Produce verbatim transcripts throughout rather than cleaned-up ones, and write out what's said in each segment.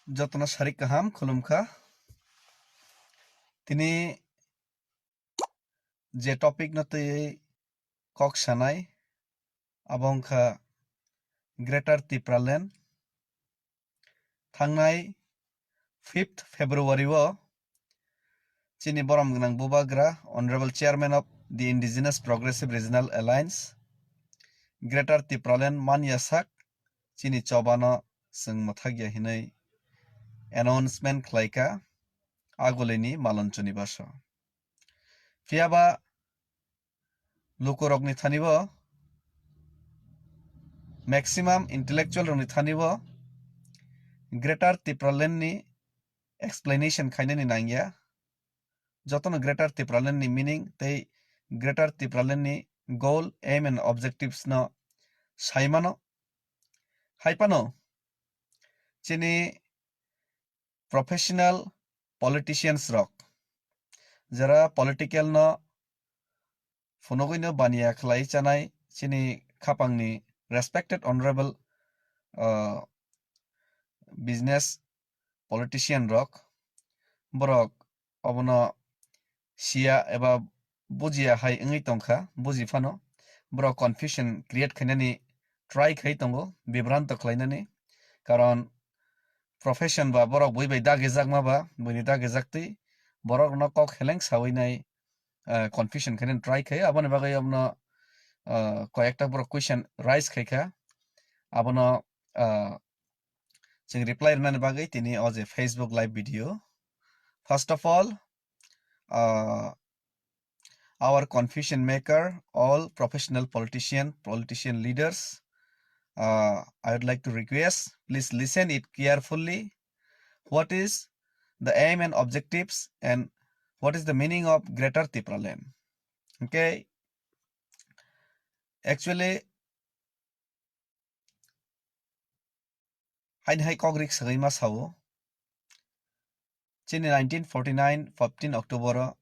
Jotono sarik kaham khulumkha. Tini je topic no twi kok sanai, abo wngkha Greater Tipraland. Thangnai fifth February o chini borom gwnang bubagra, Honorable Chairman of the Indigenous Progressive Regional Alliance, Greater Tipraland man yasak chini chobano chwng mwthakya hinwi announcement khlaikha agulini Malonchoni baso. Phiyaba lukurokni thani bo, maximum intellectual rokni thani bo Greater Tipraland ni explanation khainani nangya. Jotono Greater Tipraland ni meaning tei Greater Tipraland ni goal, aim and objectives no saimano. Haipano chini professional politicians rok, jera political no phunugwino baniya khlai chanai chini khapangni respected honorable, uh, business politician rok, borok obono siya eba bujiya hai wngwi tongkha, buji phano borok confusion create khainani try khai tongo, bibranto khlainani, karon profession ba borok bui bai dagijakma ba, buini dagijaktwi borokno kok heleng sawi nai, ah, confusion khainani try khai. Aboni bagwi abono, ah, koyekta borok question raise khaikha, abono, ah, chwng reply rwnani bagwi tini o je Facebook live video. First of all, uh, our confusion maker, all professional politician, politician leaders, uh, I would like to request, please listen it carefully. What is the aim and objectives and what is the meaning of Greater Tipraland? Okay. Actually, haini hai kok rik swgwi ma sao. Chini nineteen forty-nine fifteen October o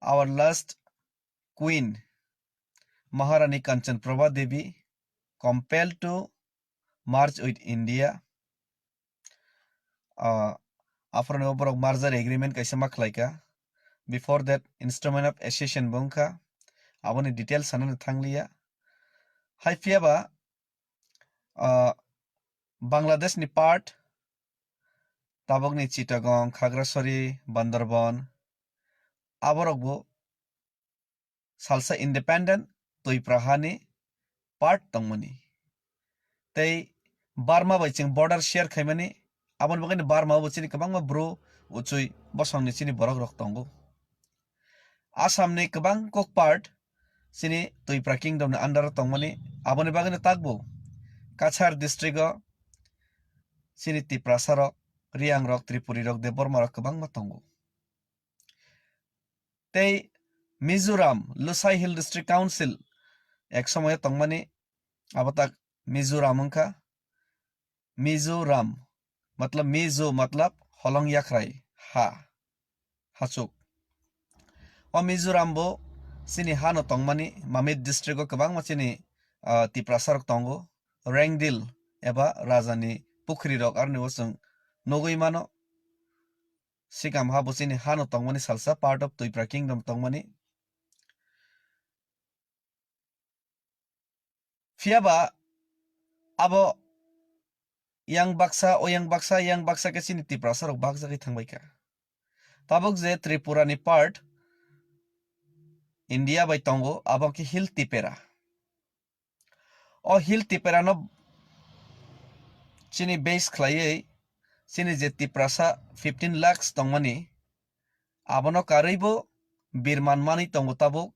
our last queen Maharani Kanchan Prabha Devi compelled to merge with India. Ah, aphuru borok merger agreement kaisa ma khlaika. Before that, instrument of accession bo wngkha. Aboni details sanani thangliya. Hai phiyaba, ah, Bangladesh ni part, tabukni Chittagong, Khagrasori, Bandarban, aborok bo salsa independent Twipra hani part tongmani. Tei Burma bai chwng border share khaimani, aboni bagwi Burma o bo chini kwbangma bru uchui bosongni chini borok rok tongo. Assam ni kwbang kok part chini Twipra kingdom ni under o tongmani, aboni bagwi no takbo Cachar district o chini Tiprasa rok, Riang rok, Tripuri rok, Debbarma rok kwbangma tongo. Tei Mizoram, Lusai Hill District Council ek somoyo tongmani, abo tak Mizoram wngkha. Mizoram, matlab Mizo, matlab holong yakhrai, ha, hachuk. O Mizoram bo chini hano tongmani, Mamit district o kwbangma chini, ah, Tiprasa rok tongo. Rengdil eba Rajani Pukhri rok aroni o chwng nugwi mano. Sikam ha bo chini hano tongmani salsa, part of Twipra kingdom tongmani. Phiyaba abo yang baksa, o yang baksa, yang baksa khe chini Tiprasa rok bakjagwi thangbaikha. Tabuk je Tripura ni part India bai tongo, abo khe Hill Tipera. O Hill Tipera no chini base khlaiwi chini je Tiprasa fifteen lakhs tongmani, abono karwi bo birman manwi tongo tabuk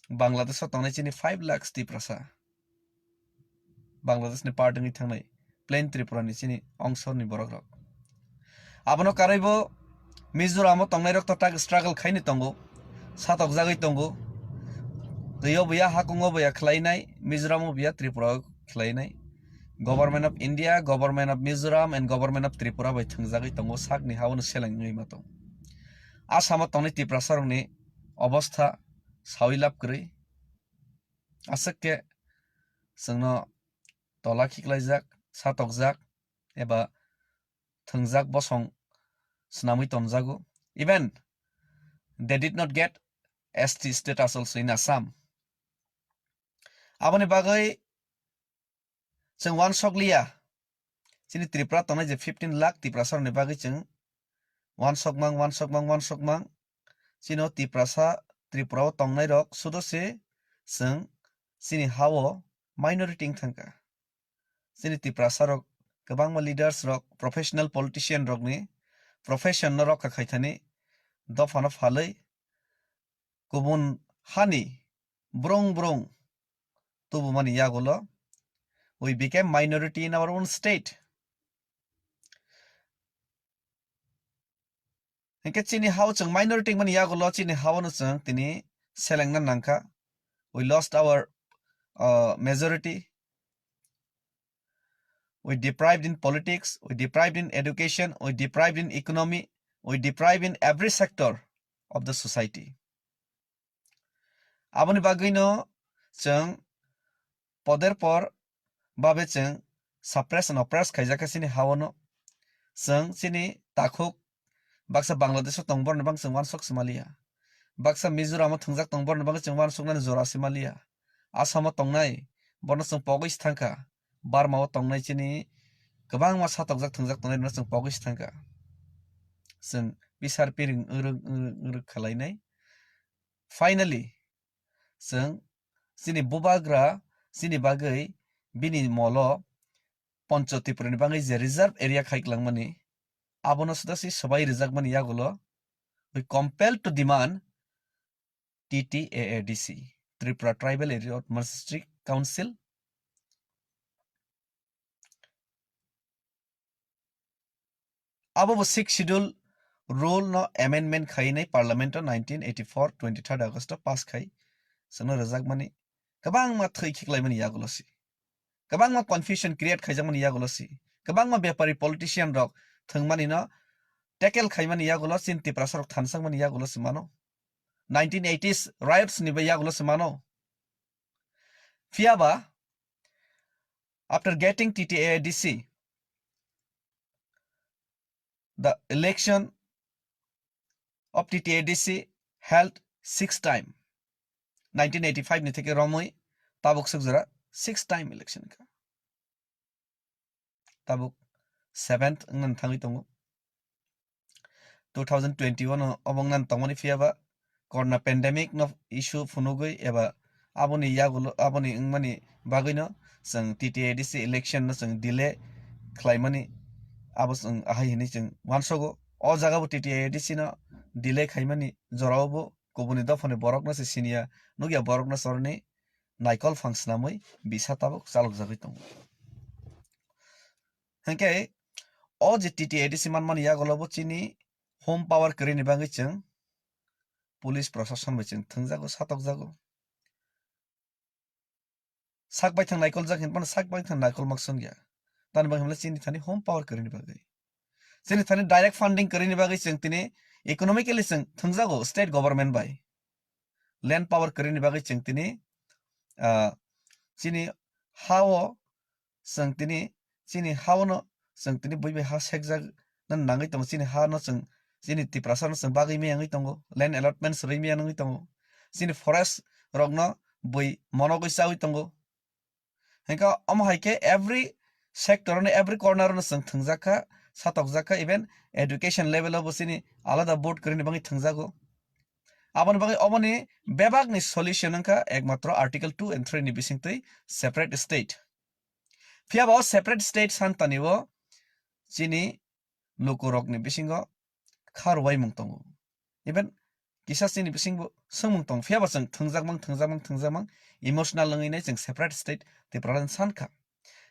Bangladesh o tongnai chini five lakhs Tiprasa. Bangladesh ni part wngwi thangnai plain Tripura ni chini ongsor ni borok rok. Abono karwi bo Mizoram o tongnai rok to tak struggle khaini tongo, satokjagwi tongo. Twi o buya, hakung o buya khlainai, Mizoram o buya, Tripura o khlainai. Government of India, Government of Mizoram and Government of Tripura bai thwngjagwi tongo, sakni ha-o no seleng wngwi ma tong. Assam o tongnai Tiprasa rokni obostha sawi lab kwrwi. Aswk khe chwngno tola khiklaijak, satokjak eba thwngjak bosong swnamwi tonjago. Even they did not get S T status also in Assam. Aboni bagwi chwng uansuk liya. Chini Tripura tongnai je fifteen lakh Tiprasa rokni bagwi chwng uansukmang, uansukmang, uansukmang. Chini o Tiprasa, Tripura o tongnai rok sudo se chwng chini ha o minority wng thangkha. Chini Tiprasa rok kwbangma leaders rok, professional politician rokni profession no rokha khaithani dophano phalwi kubun hani brung brung tubumani yagulo we became minority in our own state. Hinkhe chini ha o chwng minority wngmani yagulo chini ha o no chwng tini selengna nangkha. We lost our, uh, majority. We deprived in politics, we deprived in education, we deprived in economy, we deprived in every sector of the society. Aboni bagwino chwng poder por babe chwng suppress and oppress khaijak kha chini ha o no. Chwng chini takhuk baksa Bangladesh o tong borokni bang chwng uansuk se maliya. Baksa Mizoram o thwngjak tong borokni bang chwng uansuknani jora se maliya. Assam o tongnai borokno chwng pogwi se thangkha. Burma o tongnai chini kwbangma satokjak thwngjak tongnai rokno chwng pogwi se thangkha. Chwng bisar piring wrwk, wrwk, wrwk khalainai. Finally, chwng chini bubagra chini bagwi bini molo Poncho Tripura ni bagwi je reserve area khai klangmani, abono suda se swbai rwjakmani yagulo, we compelled to demand T T A A D C, Tripura Tribal Area Autonomous District Council. Abo bo Sixth Schedule rule no amendment khainai Parliament o nineteen eighty-four twenty-third August o pass khai. Chwngno rwjakmani kwbangma thwi khiklaimani yagulo si. Kwbangma confusion create khaijakmani yagulo si. Kwbangma bepari politician rok thwngmani no tackle khaimani yagulo chini Tiprasa rok thansakmani yagulo si mano. Nineteen eighties riots ni bai yagulo si mano. Phiyaba, after getting T T A A D C, the election of T T A A D C held six time. Nineteen eighty-five ni theke romwi tabuk swk jora six time election kha. Tabuk seventh wngna thangwi tongo. Two thousand twenty-one o obo wngna tongmani phiyaba corona pandemic no issue phunugwi eba aboni yagulo, aboni wngmani bagwino chwng T T A D C election no chwng delay khlaimani abo chwng ahai hinwi chwng uansogo. O jaga bo T T A D C no delay khaimani jorao bo kubuni dophani borok no se siniya nukya, borok no soroni naikol phang swnamwi bisa tabuk chalokjagwi tongo. Hinkhe o je T T A D C manmani yagulo bo chini home power kwrwini bagwi chwng police prosason bai chwng thwngjago, satokjago. Sak baithang naikoljak hinphano sak baithang naikol mak songya. Tani bagwi hwnle chini thani home power kwrwini bagwi. Chini thani direct funding kwrwini bagwi chwng tini economically chwng thwngjago state government bai. Land power kwrwini bagwi chwng tini, ah, chini ha o chwng tini, chini ha o no chwng tini bui bai ha sekjak nani nangwi tongo. Chini ha no chwng, chini Tiprasa no chwng bagwi miyangwi tongo. Land allotments rwi miyangwi tongo. Chini forest rok no bui monogwi chawi tongo. Hinkhe omo hai khe every sector no, every corner no chwng thwngjak kha, satokjak kha, even education level o bo chini alada board kwrwini bagwi thwngjago. Aboni bagwi oboni bebakni solution wngkha ekmatro Article two and three ni bisingtwi separate state. Phiyaba o separate state santani o chini lukurokni bisingo kha rwbaimung tongo. Even kisa chini bisingbo swngmung tongo. Phiyaba chwng thwngjakmang, thwngjakmang, thwngjakmang emotional wngwi nai chwng separate state Tipraland sankha.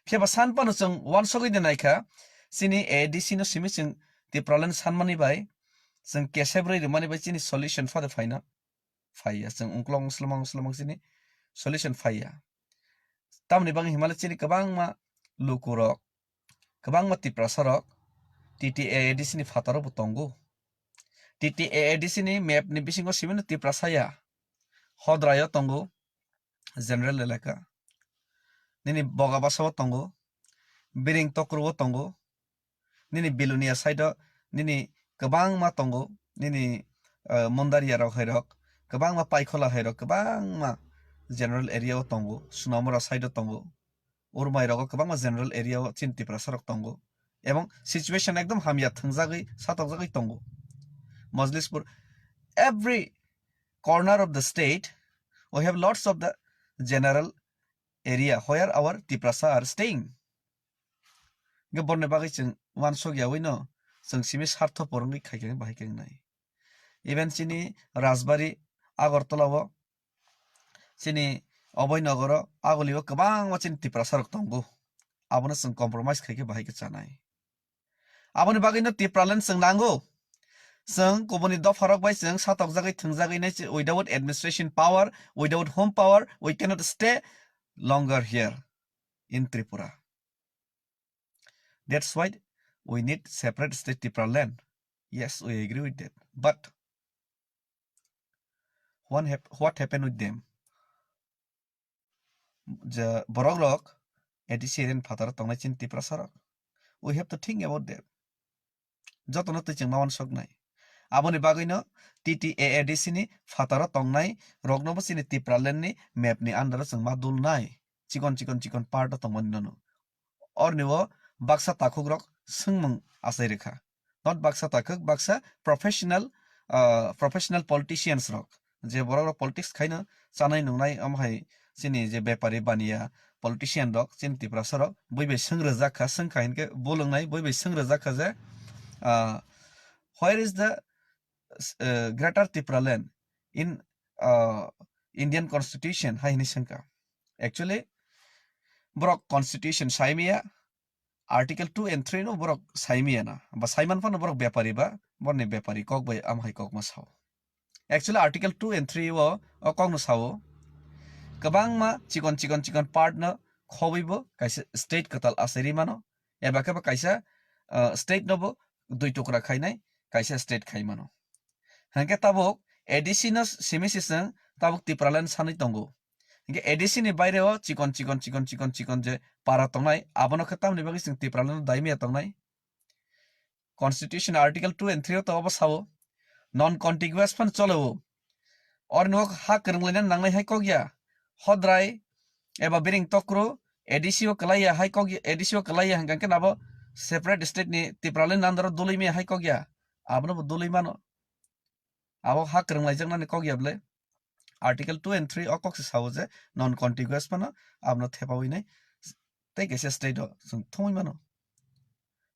Phiyaba sanphano chwng uansugwi de naikha, chini A D C no simi chwng Tipraland sanmani bai, chwng kesep rwi rwmani bai chini solution phade phaina phaiya. Chwng ungklok ungslomang ungslomang chini solution phaiya. Tamoni bagwi himale chini kwbangma lukurok, kwbangma Tiprasarok T T A A D C ni phataro bo tongo. T T A A D C ni map ni bisingo simino Tiprasa ya. Hodrayo tongo, general elaka. Nini Bogabasao tongo, Biring Tokrowo tongo, nini Bilonia side o nini kwbangma tongo, nini, ah, Mundaria rok hai rok, kwbangma Paikhola hai rok, kwbangma general area o tongo, Sunamura side o tongo, Urmai rogo kwbangma general area o chini Tiprasa rok tongo, ebong situation ekdom hamya thwngjagwi satokjagwi tongo. Mojlispur, every corner of the state, we have lots of the general area where our Tiprasa are staying. Hwnkhe borni bagwi chwng uansuk yaui no chwng simi sartho porwngwi khaikhe bahai khe wngnai. Even chini Rajbari, Agartala o, chini Abhainagar o, Aguli o kwbangma chini Tiprasa rok tongo. Abono chwng compromise khaikhe bahai khe chanai. Aboni bagwino Tipraland chwng nango. Chwng kubuni dopharok bai chwng satokjagwi thwngjagwi nai, without administration power, without home power, we cannot stay longer here in Tripura. That's why we need separate state Tipraland. Yes, we agree with that. But what hap-, what happened with them? Je borok rok A D C area ni phataro tongnai chini Tiprasa rok. We have to think about that. Jotono twi chwng ma uansuknai. Aboni bagwino T T A A D C ni phataro tongnai roknobo chini Tipraland ni map ni under o chwng ma dulnai. Chikon chikon chikon part o tongmani nono. Orni o baksa takhuk rok swngmung achai rwkha. Not baksa takhuk, baksa professional, ah, professional politicians rok. Je borok rok politics khaino chanai nungnai, omo hai chini je bepari baniya politician rok, chini Tiprasa rok, bui bai swng rwjak kha, swng kha hinkhe bulwngnai, bui bai swng rwjak kha je, ah, where is the, uh, Greater Tipraland in, uh, Indian Constitution hai hinwi swngkha. Actually, borok Constitution saimaya, Article two and three no borok saimaya na, ba saiman phano borok bepari ba, borni bepari kok bai am hai kok ma sao. Actually, Article two and three o, o kok no sao, kwbangma chikon chikon chikon part no khobwi bo kaisa state kwtal achairi mano, eba khe bo kaisa, uh, state no bo dui tukra khainai kaisa state khai mano. Hwnkhe tabuk A D C no simi siswng tabuk Tipraland sanwi tongo. Hwnkhe A D C ni baire o chikon chikon chikon chikon chikon je para tongnai, abono khe tamni bagwi chwng Tipraland no daimya tongnai. Constitution Article two and three o to obo sao, non contiguous phan cholo o. Orni o ha kwrwnglaina nangnai hai kok ya. Hodrai eba Biring Tokro A D C o kwlai ya hai kok ya, A D C o kwlai ya hwnkha khe nabo separate state ni Tipraland ni under o dului maya hai kok ya. Abono bo dului mano. Abo ha kwrwng laijaknani kok ya bwle. Article two and three o kok se sao je non contiguous phano abono thepawi nai tei kaisa state o chwng thumwi mano.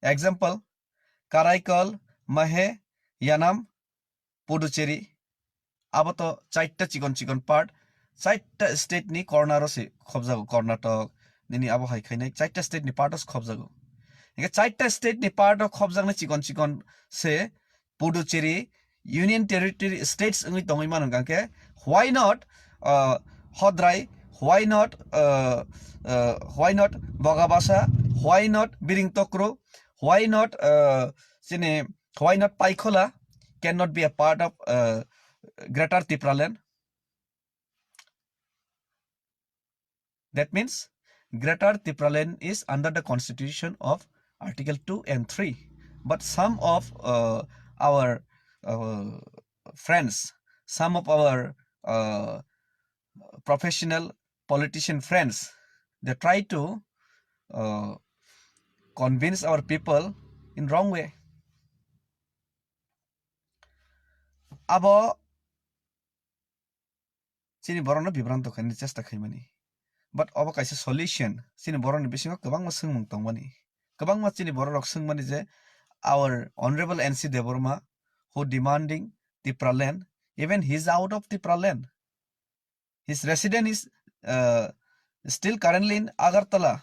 Example, Karaikal, Mahe, Yanam, Puducherry, abo to chaita chikon chikon part, chaita state ni corner o se khobjago, Karnatok, nini abo hai khainai chaita state ni part o se khobjago. Hingke chaita state ni part o khobjaknai chikon chikon se Puducherry, Union Territory states wngwi tongwi mano hingke, why not, uh, Hodrai, why not, uh, uh, why not Bogabasa, why not Biring Tokro, why not, uh, chini, why not Paikhola cannot be a part of, uh, Greater Tipraland? That means Greater Tipraland is under the constitution of Article two and three. But some of, uh, our, uh, friends, some of our, uh, professional politician friends, they try to, uh, convince our people in wrong way. Abo chini borokno bibranto khainani chesta khaimani. But obo kaisa solution, chini borokni bisingo kwbangma swngmung tongmani. Kwbangma chini borok rok swngmani je our Honorable N C Debbarma who demanding Tipraland, even he is out of Tipraland. His resident is, uh, still currently in Agartala.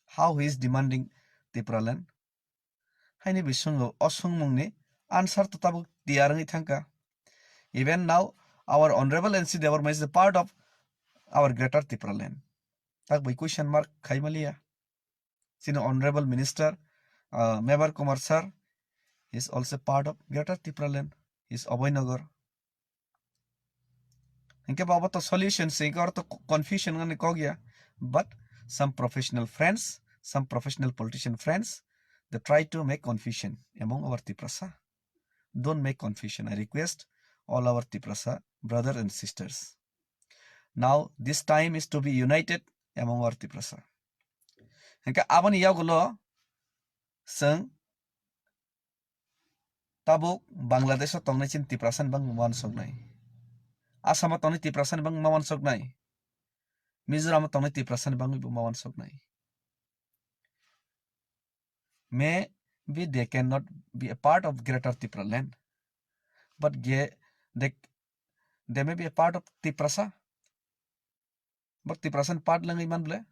How he is demanding Tipraland? Haini bisingo o swngmungni answer to tabuk tiyar wngwi thangkha. Even now, our Honorable N C Debbarma is a part of our Greater Tipraland. Tak bai question mark khaimaliya. Chini Honorable Minister, uh, Mebar Kumar sir, he is also part of Greater Tipraland. He is Abhainagar. Hingke ba obo to solution se, hingke oro to co-, confusion wngani kok ya. But some professional friends, some professional politician friends, Try to make confusion among our Tiprasa. Don't make confusion. I request all our Tiprasa brother and sisters. Now this time is to be united among our Tiprasa. Hingke aboni yagulo chwng tabuk Bangladesh o tongnai chini Tiprasa ni bangwi ma wansoknai. Assam o tongnai Tiprasa ni bangwi ma wansoknai. Mizoram o tongnai Tiprasa ni bangwi bo ma wansoknai. Maybe they cannot be a part of Greater Tipraland, but ge-, they, they may be a part of Tiprasa. But Tiprasa ni part langwi man ble.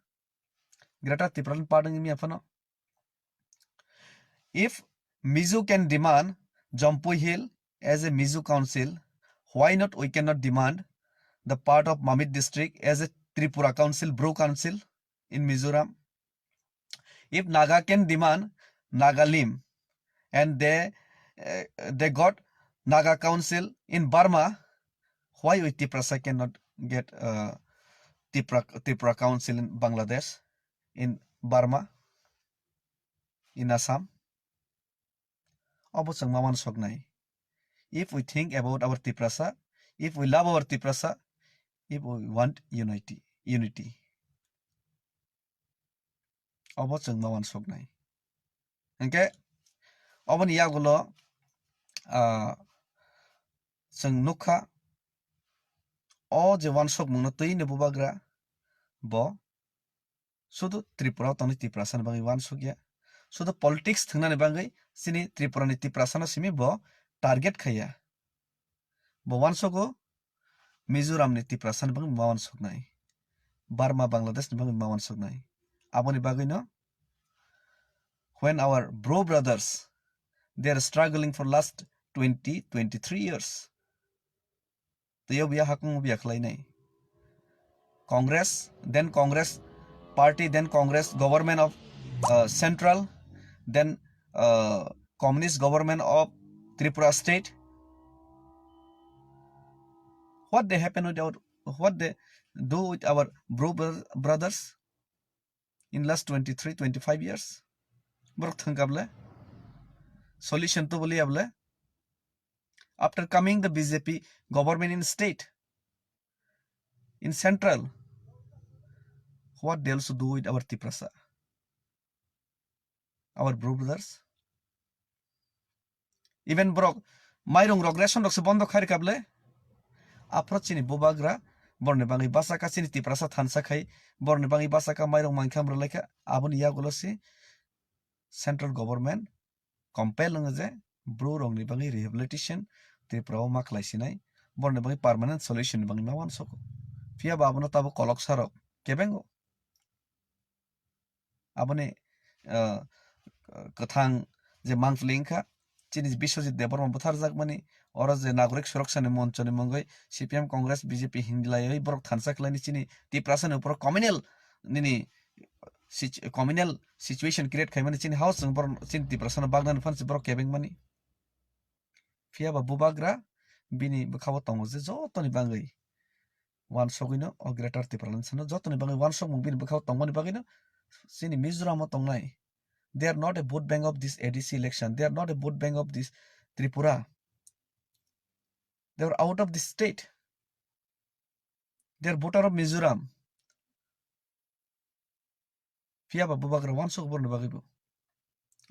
Greater Tipraland part wngwi mia phano. If Mizo can demand Jampui Hill as a Mizo council, why not we cannot demand the part of Mamit district as a Tripura council, Bru council in Mizoram? If Naga can demand Nagalim and they, uh, they got Naga council in Burma, why we Tiprasa cannot get, uh, Tipra, Tipra council in Bangladesh, in Burma, in Assam? Obo chwng ma wansoknai. If we think about our Tiprasa, if we love our Tiprasa, if we want unity, unity. Obo chwng ma wansoknai. Hingke oboni yagulo, ah, chwng nukha, o je wansokmungno twi ni bubagra bo sudu Tripura o tongnai Tiprasa ni bagwi wansukya. Sudu politics thwngnani bagwi chini Tripura ni Tiprasa no simi bo target khaiya. Bo wansugo Mizoram ni Tiprasa ni bagwi ma wansuknai. Burma, Bangladesh ni bagwi ma wansuknai. Aboni bagwino when our Bru brothers, they are struggling for last twenty, twenty-three years. Twiyo biya hakung biya khlainai. Congress, then Congress party, then Congress government of, uh, central, then, uh, communist government of Tripura state. What they happen with our, what they do with our Bru bro-, brothers in last twenty-three, twenty-five years? Borok thangkable? Solution to boli able? After coming the B J P government in state, in central, what they also do with our Tiprasa, our Bru brothers? Even borok mairung rok, ration rok se bondo khairikable. Aphro chini bubagra borni bangwi bachaka, chini Tiprasa thansa khai borni bangwi bachaka, mairung mankha amrwlaikha. Aboni yagulo se central government compel wngwi je Bru rokni bagwi rehabilitation Tripura o ma khlai sinai, borokni bagwi permanent solution ni bagwi ma wansukgo. Phiya ba abono tabuk koloksa rok kebengo. Aboni, ah, kwthang je mangpili wngkha, chini Biswajit Debbarma butharjakmani, oro je Nagorik Surakshani Monchoni mungwi C P M, Congress, B J P hinlaiwi borok thansa khlaini chini Tiprasani uporo communal nini situ-, communal situation create khaimani chini house chwng borok chini Tiprasano bagnani phansi borok kebengmani. Phiya ba bubagra bini bwkhao tongo je jotoni bagwi wansugwino o Greater Tipraland sano jotoni bagwi wansukmung bini bwkhao tongmani bagwino chini Mizoram o tongnai. They are not a vote bank of this A D C election. They are not a vote bank of this Tripura. They are out of the state. They are voter of Mizoram. Phiya ba bubagra wansuk borokni bagwi bo.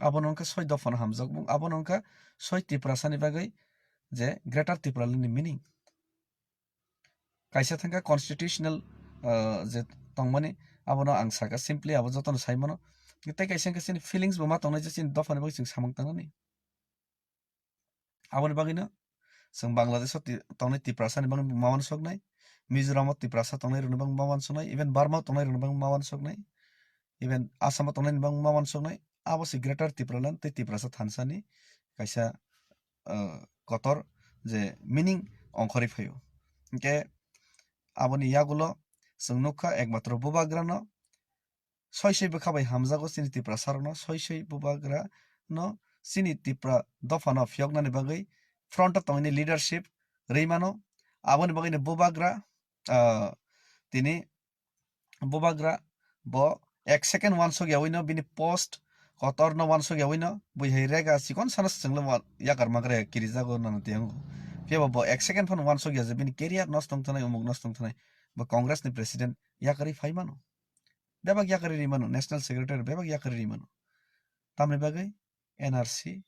Abono wngkha soi dophano hamjakmung, abono wngkha soi Tiprasani bagwi je Greater Tipraland ni meaning. Kaisa thangkha constitutional, ah, je tongmani, abono ang sakha simply abo jotono saimano. Tei kaisa wngkha chini feelings bo ma tongnai je chini dophani bagwi chwng samung tangnani. Aboni bagwino chwng Bangladesh o ti-, tongnai Tiprasa ni bagwi ma wansuknai, Mizoram o Tiprasa tongnai rokni bagwi ma wansuknai, even Burma o tongnai rokni bagwi ma wansuknai, even Assam o tongnai ni bagwi ma wansuknai, abo se Greater Tipraland tei Tiprasa thansa ni kaisa, ah, kotor je meaning ongkhorwi phaio. Hinkhe aboni yagulo chwng nukha ekmatro bubagrano soi soi bwkha bai hamjago chini Tiprasa rokno, soi soi bubagra no chini Tipra dopha no phiyoknani bagwi front o tongwi leadership rwi mano. Aboni bagwi no bubagra, ah, tini bubagra bo ek second wansuk yaui no bini post Kotor no wansuk ya wino, bui hai rega sikon sana senglo wa-, yakar makre kirijago nana tiyango. Phiya bo, bo ek second phano wansuk ya je bini career nosto wng thanai, umuk nosto wng thanai. Bo Congress ni president yakari phai mano. Bebak yakari ri mano, national secretary bebak yakari ri mano. Tamni bagwi N R C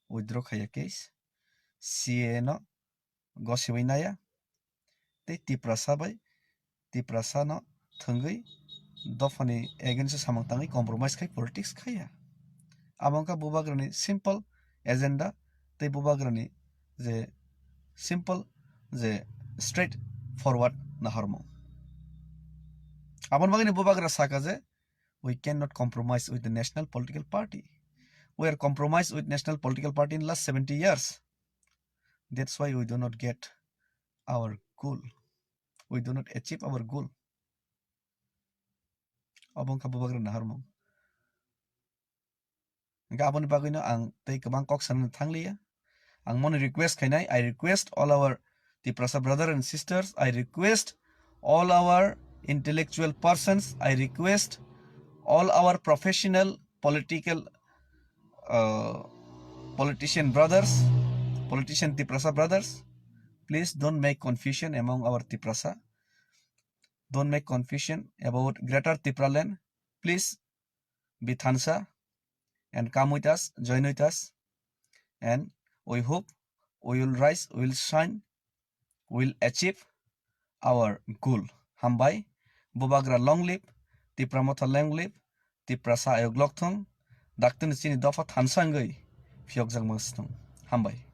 withdraw khaiya case, C A A no gosiwi naya, tei Tiprasa bai Tiprasa no thwngwi dophani against o samung tangwi compromise khai politics khaiya. Abo wngkha bubagrani simple agenda tei bubagrani je simple je straight forward nahormung. Aboni bagwino bubagra saka je, "We cannot compromise with the national political party. We are compromised with national political party in last seventy years. That's why we do not get our goal. We do not achieve our goal." Obo wngkha bubagra nahormung. Hingke aboni bagwino ang tei kwbang kok sanani thangliya. Ang moni request khainai, I request all our Tiprasa brother and sisters, I request all our intellectual persons, I request all our professional political, uh, politician brothers, politician Tiprasa brothers, please don't make confusion among our Tiprasa. Don't make confusion about Greater Tipraland. Please be thansa and come with us, join with us, and we hope we will rise, we will shine, we will achieve our goal. Hambai, bubagra long live, Tipra Motha long live, Tiprasa ayok lok thung, daktini chini dopha thansa wngwi phiyokjak mang si thung. Hambai.